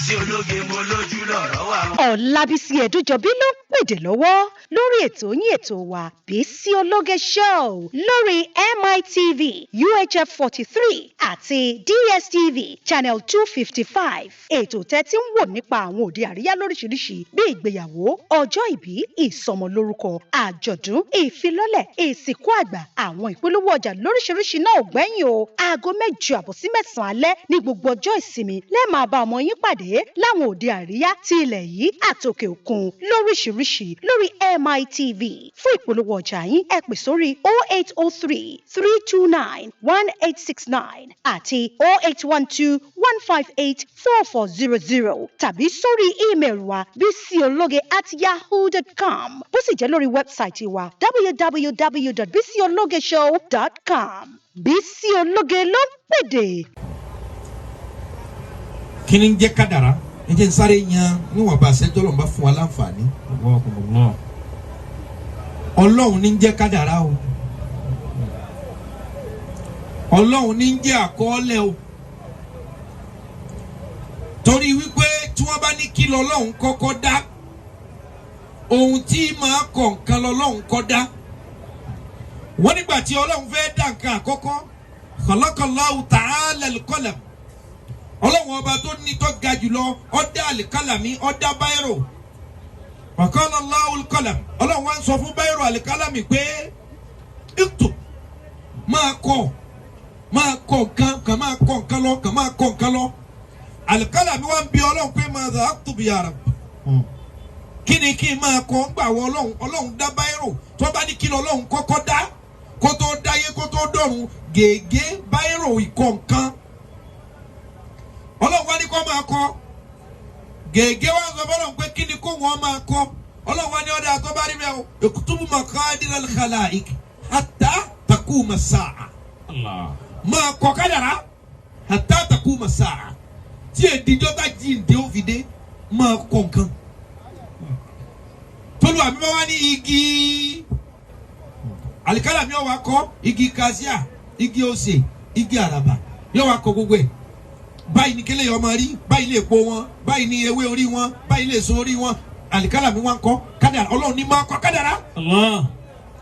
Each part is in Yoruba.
Bísí Ológe mo lójú lọ̀rọ̀ wà. Ọlábísí Ẹ̀dújọbí ló ń pèdè lọ́wọ́ lórí ètò yín, ètò wa, Bísí Ológe Show, lórí MITV UHF 43 àti DSTV channel 255. Ètò tẹ́tí ń wò nípa àwọn òde àríyá lóríṣiríṣi bíi ìgbéyàwó, ọjọ́ ìbí, ìsọmọlórúkọ, àjọ̀dún, ìfilọ́lẹ̀, ìsìnkú àgbà, àwọn ìpolówó ọjà lóríṣiríṣi náà ò gbẹ́yìn o. Aago 8:30 sí 9 alẹ́ ní gbogbo ọjọ́ ìsinmi lẹ́ẹ̀ máa bá ọmọ yín pàdé láwọn òde àríyá ti ilẹ̀ yìí àtòkè òkun lóríṣiríṣi lórí MITV. Fún ìpolówó ọjà yín, ẹ pè sórí 0803 329 1869 àti 0812 158 4400 tàbí sórí email wa bisiologe@yahoo.com, bó sì jẹ́ lórí website wa www.bisiologeshow.com. Bísí Ológe ló ń pèdè. Kí ni ń jẹ́ kádàrá? Ẹ jẹ́ n sáré yan níwọ̀nba àṣẹjọ́ lọ́nba fún wa láǹfààní. Jazakumullah. Ọlọ́run ní ń jẹ́ kádàrá o. Ọlọ́run ní ń jẹ́ àkọọ́lẹ̀ o, torí wípé tí wọ́n bá ní kí lọ́lọ́run kọ́kọ́ dá, ohun tí máa kọ̀ nǹkan lọ́lọ́run kọ́ dá. Wọ́n nígbà tí Ọlọ́run fẹ́ dá nǹkan àkọ́kọ́, khalaqallahu ta'ala al-qalam, Ọlọ́run ọba tó ní tó ga jùlọ, ó dá àlìkálàmí, ó dá báírò. Wa qala Allahu al-qalam, Ọlọ́run wá ń sọ fún báírò àlìkálàmí pé اكتب, máa kọ, máa kọ nǹkan kàn, máa kọ nǹkan lọ kàn, máa kọ nǹkan lọ. Àlìkálàmí wá ń bi Ọlọ́run pé ماذا أكتب يا رب? Kí ni kí n máa kọ? Ń gbà wọ Ọlọ́run, Ọlọ́run dá báírò. Tó bá ní kí lọ Ọlọ́run kọ́kọ́ dá kó tó dáyé, kó tó dọ̀run, gègé, báírò, ìkọ nǹkan, Ọlọ́run wá ní kó máa kọ. Gègé wá sọ fọlọ́run pé kí ni kó wọn máa kọ? Ọlọ́run wá ní ọ̀dà tó bá rí bẹ́ẹ̀ o, اكتب مقادير الخلائق حتى تقوم الساعة. Allah. Máa kọ kádàrá حتى تقوم الساعة, tí èdìjọ́ bá jíǹde ó fi dé, máa kọ nǹkan. Tolu àmì bá wá ní igi alikálàmí yóò wá kọ igi kasia, igi ose, igi àràbà, yóò wá kọ gbogbo ẹ̀. Báyìí ní kélé yọ máa rí, báyìí lè po wọn, báyìí ní ewé orí wọn, báyìí lè so orí wọn. Alikálàmí wá ń kọ kádàrá. Ọlọ́run ní máa kọ kádàrá. Allah.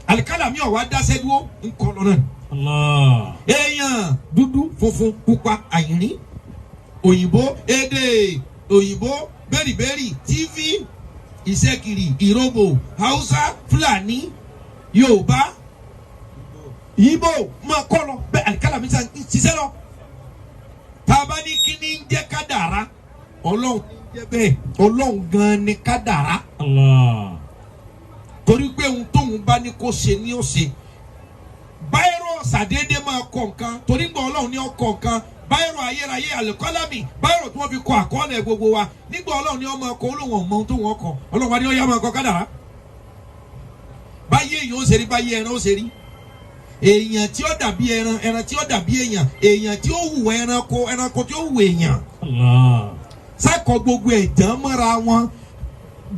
Alikálàmí ọ̀ wá dáṣẹ́ dúró, ń kọ lọ́nà. Allah. Èèyàn dúdú, funfun, pupa, àyìnrín, òyìnbó, èdè òyìnbó, bẹ́rìbẹ́rì, Tiv, ìṣẹ́kiri, ìróbò, haúsá, fúlàní, yorùbá, yíbò, máa kọ́ lọ bẹ́ẹ̀. Àlìkálàmí ṣiṣẹ́ lọ. Tá a bá ní kí ni ń jẹ́ kádàrá, Ọlọ́run ní ń jẹ́ bẹ́ẹ̀. Ọlọ́run gan ni kádàrá. Allah. Torí pé ohun tóun bá ní kó ṣe ní ó ṣe. Báírò ṣàdédé máa kọ nǹkan, torí gbọ́ Ọlọ́run ní ó kọ nǹkan. Báírò ayérayé, àlùkọ́lámì, báírò tí wọ́n fi kọ àkọọ́lẹ̀ gbogbo wa, nígbà Ọlọ́run ní ó máa kọ, olóhùn ọmọ ohun tó wọ́n kọ. Ọlọ́run wa ní ó yá, máa kọ kádàrá. Báyé èèyàn ó ṣe rí, báyé ẹran ó ṣe rí, èèyàn tí ó dàbí ẹran, ẹran tí ó dàbí èèyàn, èèyàn tí ó hùwà ẹranko, ẹranko tí ó hùwà èèyàn. Allah. Sákọ gbogbo ẹ̀jẹ̀ mọ́ra wọn.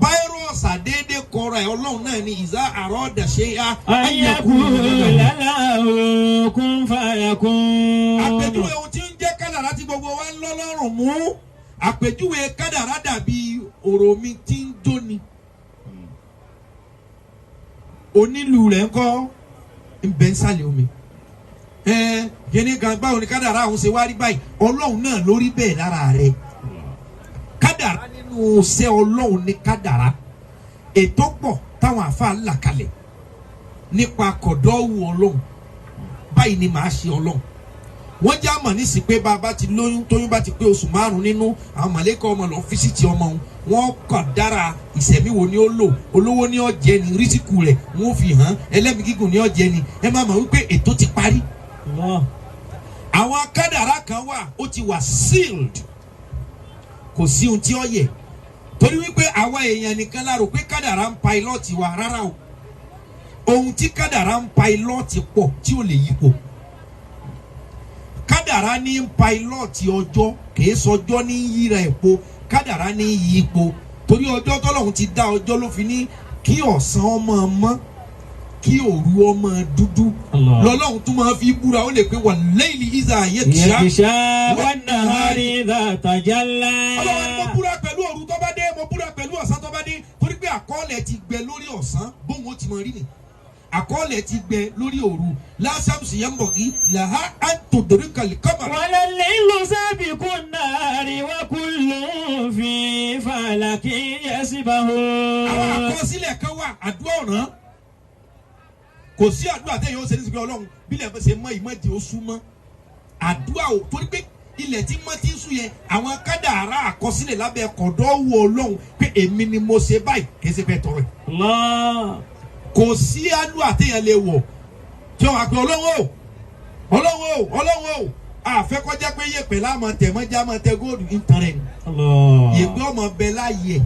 Báírò ṣàdédé kọra ẹ̀. Ọlọ́run náà ni إذا أراد شيئا أن يقول له كن فيكون. Àpèjúwe ohun tí ń jẹ́ kádàrá tí gbogbo wa ń lọ lọ́rùn mú, àpèjúwe kádàrá dàbí òrò mi tí ń jóni. Onílù rẹ̀ ń kọ́ ń bẹ́ ń sàlẹ̀ omi. Ẹ kíní kan, báwo ni kádàrá àwọn ṣe wá rí báyìí? Ọlọ́run náà ló rí bẹ́ẹ̀ lára rẹ̀. Kádàrá nínú iṣẹ́ Ọlọ́run ní kádàrá. Ètò pọ̀ táwọn àáfàá là kalẹ̀ nípa kọ̀dọ́wù Ọlọ́run. Báyìí ni màá ṣe Ọlọ́run. Wọ́n já mọ̀ nísì pé bá a bá ti lóyún, tóyún bá ti pé oṣù 5 nínú, àwọn mọ̀lẹ́kọ̀ ọmọ lọ visit ọmọ wọn. Wọ́n kàn dára ìsẹ̀mí wo ni ó lò, olówó ni ó jẹ́ ni, rísíkù rẹ̀ wọ́n fi hàn, ẹlẹ́mìí gígùn ni ó jẹ́ ni. Ẹ má mọ̀ wípé ètò ti parí. Allah. Àwọn kádàrá kan wà, ó ti wà sealed, kò sí ohun tí ó yẹ, torí wípé àwa èèyàn nìkan la rò pé kádàrá ń pilot wa. Rárá o, ohun tí kádàrá ń pilot pọ̀ tí ò lè yípo. Kádàrá ní ń pilot ọjọ́, kìí sọjọ́ ní yíra ẹ̀po, kádàrá ní yípo, torí ọjọ́ tọ́lọ́hun ti dá ọjọ́ ló fi ní kí ọ̀sán ọmọ mọ́, kí òru ọmọ dúdú. Allah. Lọ́lọ́hun tún máa fi búra, ó lè pé والليل إذا يغشى يغشى والنهار إذا تجلى. Ọlọ́wọ́n ni mo búra. ti mọ rí ni àkọọ́lẹ̀ ti gbẹ lórí òru lásàmùsì yẹn ń bọ̀ kí làhá àtòdòrí kàlí kọ́mà. ولا الليل سابق النهار وكل في فلك Àwọn يسبحون. àkọsílẹ̀ kan wà, àdúrà ọ̀ràn kò sí. Àdúrà tẹ̀yìn ó ṣe ní síbi Ọlọ́run bílẹ̀ ṣe mọ́ ìmọ̀jì ó sú mọ́ àdúrà ò, torí pé ilẹ̀ tí mọ́ ti ń sùn yẹn, àwọn kádàrá àkọsílẹ̀ lábẹ́ kọ̀dọ̀ wọ Ọlọ́run pé èmi ni mo ṣe báyìí, kì í ṣe fẹ́ tọrọ ẹ̀. Allah. Kò sí àdúrà tẹ̀yìn lè wọ̀ tí wọ́n wá pé Ọlọ́run o, Ọlọ́run o, Ọlọ́run o, àfẹ́kọ́jẹ́ pé yẹ̀pẹ̀ láàmọ̀ tẹ̀ mọ́jà mọ́ tẹ góòlù ń tan rẹ̀ ni. Allah. Yẹ̀pẹ̀ ọmọ bẹ láàyè ẹ̀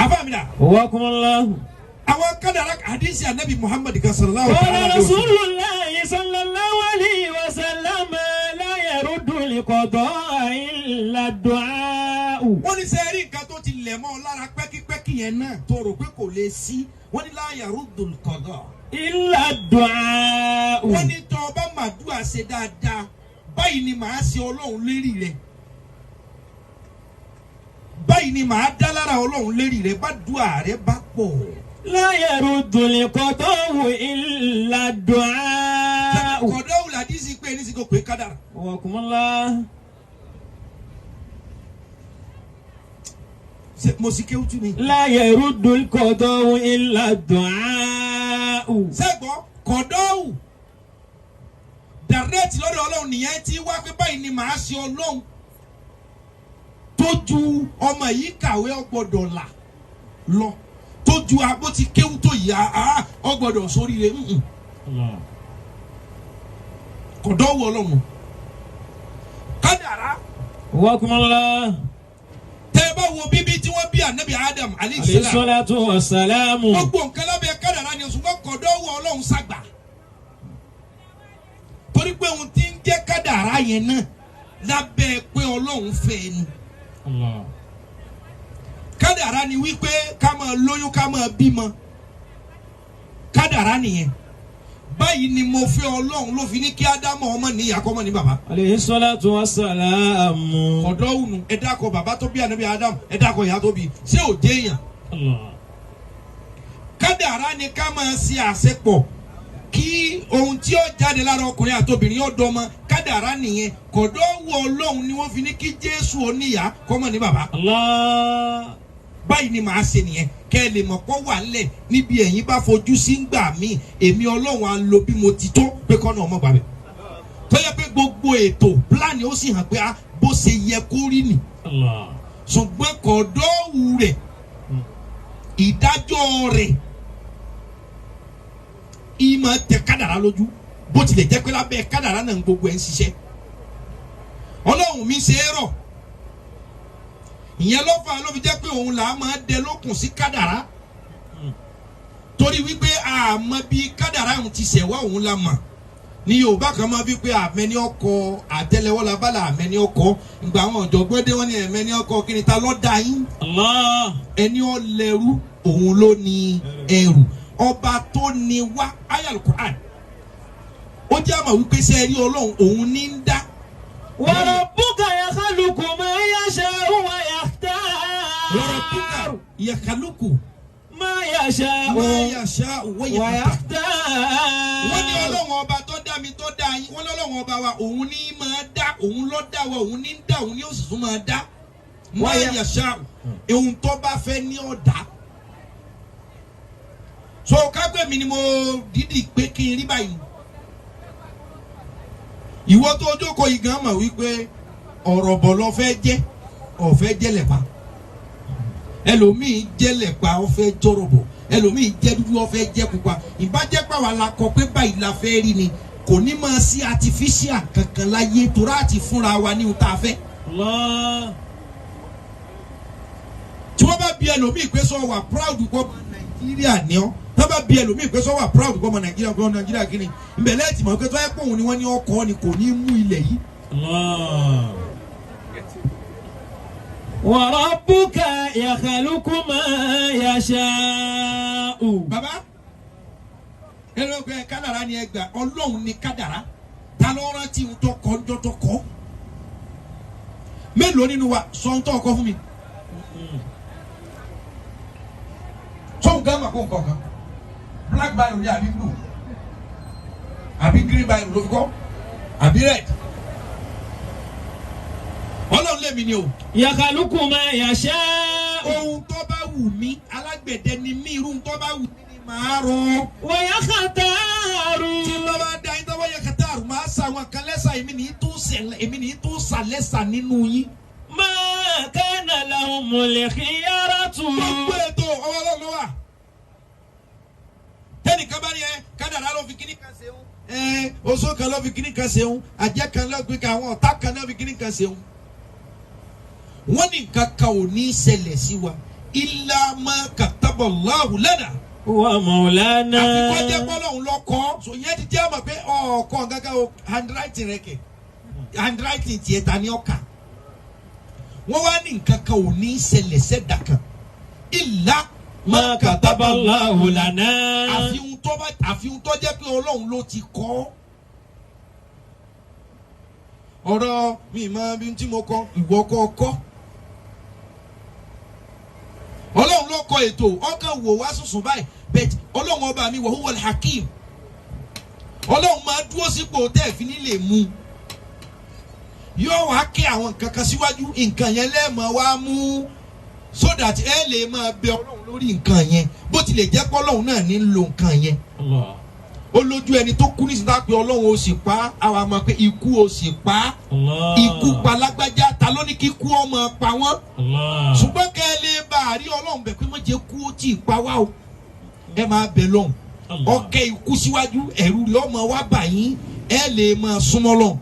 àbámidà. وكم الله. Àwọn kádàrá, hadisi anabi Muhammad kan sallallahu قال alaihi wa sallam. رسول الله صلى الله عليه وسلم لا يرد القضاء إلا الدعاء. Wọ́n ní sẹ́ẹ̀rì nǹkan tó ti lẹ̀ mọ́ ọ lára pẹ́kípẹ́kí yẹn náà tó rò pé kò lè sí, wọ́n ní la yaruddul qada. إلا الدعاء. Wọ́n ní tọ́ ọba màdúrà ṣe dáadáa, báyìí ni màá ṣe Ọlọ́run lérí rẹ̀, báyìí ni màá dá lára Ọlọ́run lérí rẹ̀ bá dùà rẹ̀ bá pọ̀. لا يرد القضاء إلا الدعاء. Kọ̀dọ̀ wùlàdísì pé ní sìkò pé kádàrà. وكم الله. Ṣé mo sì kéwú tú ni? لا يرد القضاء إلا الدعاء. Sẹ́gbọ́ kọ̀dọ́wù direct lọ́dọ̀ Ọlọ́run nìyẹn tí wá pé báyìí ni màá ṣe Ọlọ́run tó ju ọmọ yìí kàwé ọgbọ́dọ̀ là lọ, tó ju abó ti kéwú tó yìí á ọgbọ́dọ̀ sóríire nǹkan. Allah. Kọ̀dọ́wù Ọlọ́run kádàrá. وكم الله. Tẹ́ ẹ bá wo bíbí tí wọ́n bí anabi Adam alayhi عليه salam, الصلاة والسلام. Gbogbo nǹkan lábẹ́ kádàrá ni, ṣùgbọ́n kọ̀dọ́wù Ọlọ́run ṣàgbà, torí pé ohun tí ń jẹ́ kádàrá yẹn náà lábẹ́ pé Ọlọ́run fẹ́ ni. Allah. Kádàrá ni wípé ká máa lóyún, ká máa bímọ, kádàrá nìyẹn. Báyìí ni mo fẹ́, Ọlọ́run ló fi ní kí Ádámù ọmọ ní ìyá kọ́mọ ní bàbá. عليه الصلاة والسلام. Ọ̀dọ́ ònu, ẹ dákọ̀ bàbá tó bí ànábì Ádámù, ẹ dákọ̀ ìyá tó bí, ṣé ò jẹ́ èèyàn? Allah. Kádàrá ni ká máa ṣe àṣepọ̀ kí ohun tí ó jáde lára ọkùnrin àtobìnrin ó dọmọ, kádàrá nìyẹn. Kọ̀dọ̀ wọ Ọlọ́run ni wọ́n fi ní kí Jésù oníyàá kọ́mọ ní bàbá. Allah. Báyìí ni màá ṣe nìyẹn, kẹ́ ẹ lè mọ̀ pọ́ wà ńlẹ̀ níbi ẹ̀yin bá fojú sí ń gbà mí, èmi Ọlọ́run á lo bí mo ti tó pé kọ́nà ọmọ gbàgbé tó yẹ pé gbogbo ètò pílánì ó sì hàn pé a bó ṣe yẹ kó rí nì. Allah. Ṣùgbọ́n kọ̀dọ́wù rẹ̀, ìdájọ́ rẹ̀ ìmọ̀ tẹ kádàrá lójú, bó tilẹ̀ jẹ́ pé lábẹ́ kádàrá náà gbogbo ẹ̀ ń ṣiṣẹ́. Ọlọ́run mi ṣe é rọ̀, ìyẹn ló fà á ló fi jẹ́ pé òun là á máa dẹ lókun sí kádàrá, torí wípé àmọ́ bí kádàrá òun ti ṣẹ̀ wá, òun la mọ̀ ní Yorùbá kan máa fi pé àmẹ́ni ọkọ àtẹ́lẹwọ́ la bá la àmẹ́ni ọkọ. Ìgbà àwọn ọ̀jọ̀gbọ́n dé, wọ́n ní ẹ̀mẹ́ni ọkọ kí ni, ta ló dá yín? Allah. Ẹni ó lẹ́rú òun ló ní ẹrù. Ọba tó ní wá ayal Quran, ó jẹ́ àmọ̀ wípé sẹ́ rí Ọlọ́run òun ní ń dá. وربك يخلق ما يشاء ويختار. Rabbuka yakhluqu ما يشاء ma yasha'u wa yakhtar. Wọ́n ní ويختار. Ọlọ́run ọba tó dá mi, tó dá yín, wọ́n ní Ọlọ́run ọba wa òun ní máa dá, òun ló dá wa, òun ní ń dá, òun ní ó sì tún máa dá. Ma yasha'u, ohun tó bá fẹ́ ní ọ̀dà. So kápẹ́ mi ni mo dídì pé kí n rí báyìí. Ìwọ tó jókòó yìí gan mọ̀ wípé ọ̀rọ̀ bọ̀ lọ fẹ́ jẹ́, ọ̀fẹ́ jẹ́lẹ̀ pa. Ẹlòmíì jẹ́lẹ̀ pa, ọ̀fẹ́ jọ̀rọ̀ bọ̀. Ẹlòmíì jẹ́ dúdú, ọ̀fẹ́ jẹ́ pupa. Ìbájẹ́pà wà la kọ pé báyìí la fẹ́ rí ni, kò ní máa sí artificial kankan láyé torá àti fúnra wa ní ohun tá a fẹ́. Allah. Tí wọ́n bá bí ẹlòmíì pé sọ wà proud kọ́ ọmọ Nàìjíríà ní ọ́, tí wọ́n bá bí ẹlòmíì pé sọ wà proud kọ́ ọmọ Nàìjíríà, kọ́ ọmọ Nàìjíríà kí ni ìbẹ̀lẹ̀ tì mọ̀ pé tó yẹ pé òun ni wọ́n ní ọkọ̀ ni kò ní mú ilẹ̀ yìí. Allah. وربك يخلق ما يشاء. Baba, ẹlò pé kádàrá ni ẹ gbà, Ọlọ́run ni kádàrá. Ta ló rántí ohun tó kọ ńjọ́ tó kọ? Mélòó nínú wa sọ ohun tó kọ fún mi? gán mà kó nǹkan kan black biro ní àbí blue àbí green biro ló fi kọ́ àbí red. Ọlọ́run lèmi ni o. يخلق ما يشاء Ohun tó bá wù mí, alágbẹ̀dẹ ni mí, irú ohun tó bá wù mí ni màá rọ. ويختار Tí n bá bá da yín tó bá yẹ kẹta àrùn, màá sa àwọn kan lẹ́sà, èmi ní tó sẹ̀, èmi ní tó sà lẹ́sà nínú yín. ما كان لهم الخيرة Gbogbo ètò ọwọ́ Ọlọ́run ló wà. Tẹ́nìkan bá ní ẹ kádàrá ló fi kíní kan ṣeun, ẹ oṣó kan ló fi kíní kan ṣeun, àjẹ́ kan ló fi kan, àwọn ọ̀tá kan ló fi kíní kan ṣeun. Wọ́n ní nǹkan kan ò ní í ṣẹlẹ̀ sí wa illa ma kataballahu lana. ومولانا Àfi kọ́ jẹ́ pọ́lọ́hún lọ́kọ́ so ìyẹn ti jẹ́ ọmọ pé ọ̀ọ́kọ́ gángan o, handwriting rẹ kẹ̀, handwriting tiẹ̀ ta ni ọ̀ka. Wọ́n wá ní nǹkan kan ò ní í ṣẹlẹ̀ sẹ́dà kan illa ما كتب الله لنا àfihàn tó bá àfihàn tó jẹ́ pé Ọlọ́run ló ti kọ́. Ọ̀rọ̀ mi mọ bí tí mo kọ, ìwọ kọ́ kọ́. Ọlọ́run ló kọ ètò, ọkàn wò wá sùsùn báyìí bẹ́ẹ̀. Ọlọ́run ọba mi wa huwal hakim. Ọlọ́run máa dúró sípò tẹ́ ẹ̀ fi ní lè mú. Yóò wá kí àwọn nǹkan kan síwájú, nǹkan yẹn lẹ́ẹ̀mọ́ wá mú so that ẹ lè máa bẹ Ọlọ́run lórí nǹkan yẹn, bó tilẹ̀ jẹ́ pé Ọlọ́run náà ní lo nǹkan yẹn. الله Ó lójú ẹni tó kú nísìnyí tá pé Ọlọ́run ó sì pa á, àwa mọ̀ pé ikú ó sì pa á. الله Ikú pa lágbájá, ta ló ní kí kú ọmọ pa wọ́n? الله Ṣùgbọ́n kẹ́ ẹ lè bá a rí Ọlọ́run bẹ̀ pé má jẹ́ kú ó tì í pa wá o, ẹ máa bẹ lọ́hùn. Allah. Ọkẹ́ ikú síwájú, ẹ̀rù rẹ̀ ọmọ wa bà yín, ẹ lè máa súnmọ́ lọ́hùn.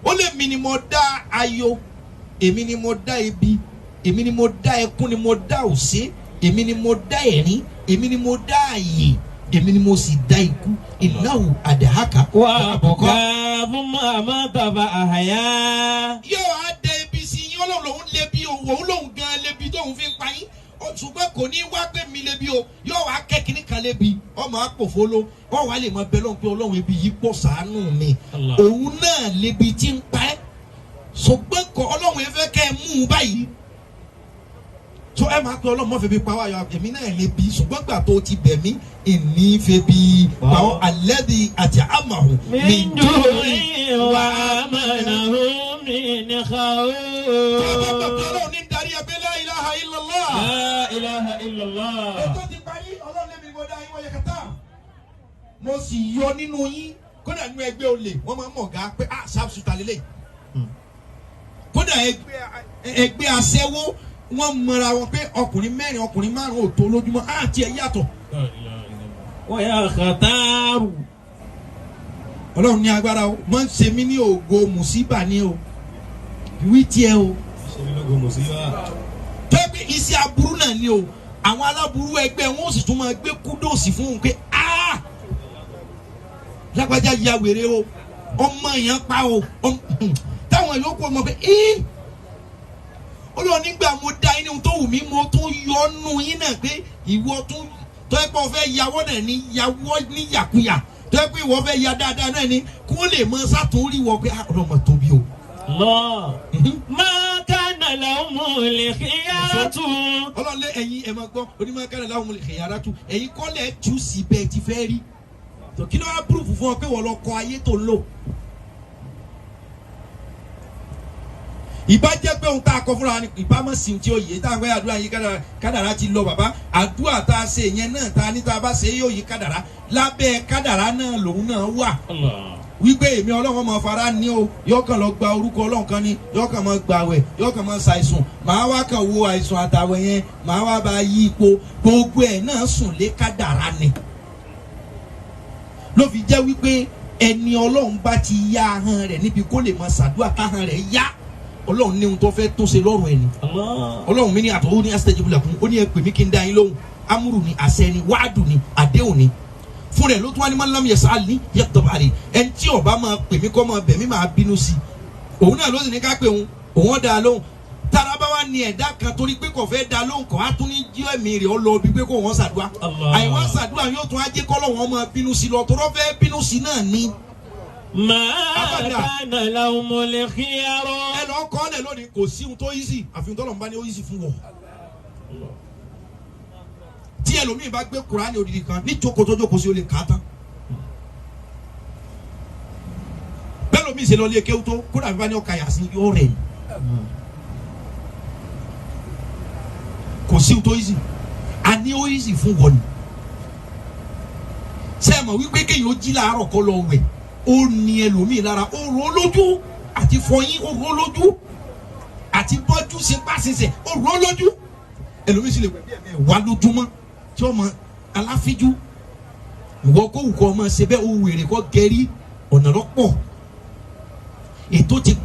Ó lè mi ni mo dá ayọ̀, èmi ni mo dá ebi, èmi ni mo dá ẹkún, ni mo dá òṣè, èmi ni mo dá ẹ̀rín, èmi ni mo dá àyè, èmi ni mo sì dá ikú. Ìnáwó àdàhàkà. وأبقى ثم أمات فأحيا Yóò á dẹ ibi sí yín. Ọlọ́run lòun lébi, òun lòun gan lébi tóun fi ń pa yín. Ṣùgbọ́n kò ní wá pé mi lébi o, yóò wá kẹ́ kínní kan lébi, ọmọ àpòfolo, wọ́n wá lè mọ bẹ́ẹ̀ lọ́hùn pé Ọlọ́run ebi yìí pọ̀, ṣàánú mi. Allah. Òun náà lébi tí ń pa ẹ́, ṣùgbọ́n kọ Ọlọ́run yẹn fẹ́ kẹ́ ẹ mú un báyìí tó ẹ máa pe Ọlọ́run mọ́ febi pa wá yọ, èmi náà lébi, ṣùgbọ́n gbà tó ti bẹ̀ mí ìní febi pa ọ́ alẹ́ àti àmàhù من جوع وآمنه من Tó o bá gbà pé خوف Ọlọ́run ní darí ẹgbẹ́, la ilaha illallah. لا إله إلا الله Ètò ti parí. Ọlọ́run lèmi mo dá yín wọ́n yẹ kẹta. Mo sì yọ nínú yín. Kódà nínú ẹgbẹ́ olè, wọ́n máa ń mọ̀ gá pé ah, sharp shooter lélẹ̀. Kódà ẹgbẹ́ aṣẹ́wó, wọ́n mọra wọn pé ọkùnrin mẹ́rin, ọkùnrin márùn-ún ò tó lójúmọ́, á tiẹ̀ yàtọ̀. ويختار Ọlọ́run ní agbára o, wọ́n ń ṣe mí ní ògo mùsíbà ní o, wí tiẹ̀ o. Tẹ́ pé iṣẹ́ aburú náà ni o, àwọn aláburú ẹgbẹ́ wọn ò sì tún máa gbé kúdòsì fún un pé aa lágbájá ya wèrè o, ọmọ yẹn pa o, táwọn yòókù ọmọ pé ee. Olóò nígbà mo dá yín ní ohun tó wù mí, mo tún yọ ọ́nù yín náà pé ìwọ tún tọ́ ẹ pé ọ fẹ́ yàwọ́ náà ní yàwọ́ ní yàkuyà, tọ́ ẹ pé ìwọ fẹ́ ya dáadáa náà ní kó lè mọ sátúnrí wọ pé ah, ọlọ́mọ tóbi o. الله ما كان لهم الخيرة Ọlọ́run lé ẹ̀yin ẹ̀ máa gbọ́ onímọ̀ kẹrẹ̀ láwọn olè yàrá tu ẹ̀yin kọ́lẹ̀ tú sí bẹ́ẹ̀ ti fẹ́ rí tó kí ló wá púrúfù fún ọ pé wọ́n lọ kọ ayé tó ń lò. Ìbá jẹ́ pé ohun tá a kọ fúnra wa ni ìbá mọ̀ sí tí ó yé tá a gbé àdúrà yìí, kádàrá kádàrá ti lọ bàbá. Àdúrà tá a ṣe yẹn náà, tá a ní tá a bá ṣe yóò yí kádàrá, lábẹ́ kádàrá náà lòun náà wà الله wípé èmi Ọlọ́run máa fara ní o, yóò kàn lọ gba orúkọ Ọlọ́run kan ni, yóò kàn máa gbàwẹ̀, yóò kàn máa ṣàìsùn, màá wá kàn wo àìsùn àtàwẹ̀ yẹn, màá wá bá yí ipò gbogbo ẹ̀ náà sùn lé kádàrá ni. Ló fi jẹ́ wípé ẹni Ọlọ́run bá ti yá ahọ́n rẹ̀ níbi kó lè máa ṣàdúrà táhọ́n rẹ̀ yá, Ọlọ́run ní ohun tó fẹ́ tó ṣe lọ́rùn ẹ̀ ni. الله Ọlọ́run mi ní àtọ̀wò ní astajib lakum, ó ní ẹ pè mí kí n dá yín lóhùn. Amúrù ni, àṣẹ ni, wáàdù ni, àdéhùn ni fún rẹ̀ ló tún wá ní man lam yas'alni yaghdab alayhi. Ẹni tí ó bá máa pè mí kọ́ máa bẹ̀ mí, máa bínú sí i. Òun náà ló sì ní ká pè òun, òun ó dá a lóhùn. Taraba wa ni ẹ̀dá kan torí pé kò fẹ́ dá lóhùn kọ́, á tún ní jí ẹ̀mí rẹ̀ ọ lọ bí pé kò wọ́n ṣàdúrà. Allah. Àìwá ṣàdúrà yóò tún á jẹ́ kọ́ lọ́wọ́ máa bínú sí i lọ, tọ́rọ́ fẹ́ bínú sí i náà ni. ما Abada. كان لهم الخيرة Ẹ lọ kọ́ ọ́ lẹ̀ lónìí, kò sí ohun tó easy àfihàn tọ́lọ̀ ń bá ní ó easy fún wọn. Ẹlòmíì bá gbé Kùránì odidi kan ní jókòó tó jókòó sí, ó lè kà á tán. Bẹ́ẹ̀ lómi ṣe lọ lé kéwú tó kódà bí bá ní ọkà yà sí yóò rẹ̀ yìí. Kò sí tó easy, a ní ó easy fún wọn ni. Ṣé ẹ mọ̀ wípé kéèyàn ó jí láàárọ̀ kó lọ wẹ̀, ó ní ẹlòmíì lára, ó rò ó lójú àti fọyín, ó rò ó lójú àti bọ́jú ṣe pàṣẹṣẹ, ó rò ó lójú. Ẹlòmíì sì lè wẹ̀ bí ẹ̀mẹ́ wá lójúmọ́ tí ó mọ aláfíjú. Ìwọ kó wù kọ́ ọmọ ṣe bẹ́ẹ̀, ó wèrè kọ́ gẹ̀rí ọ̀nà lọ́pọ̀ ètò ti.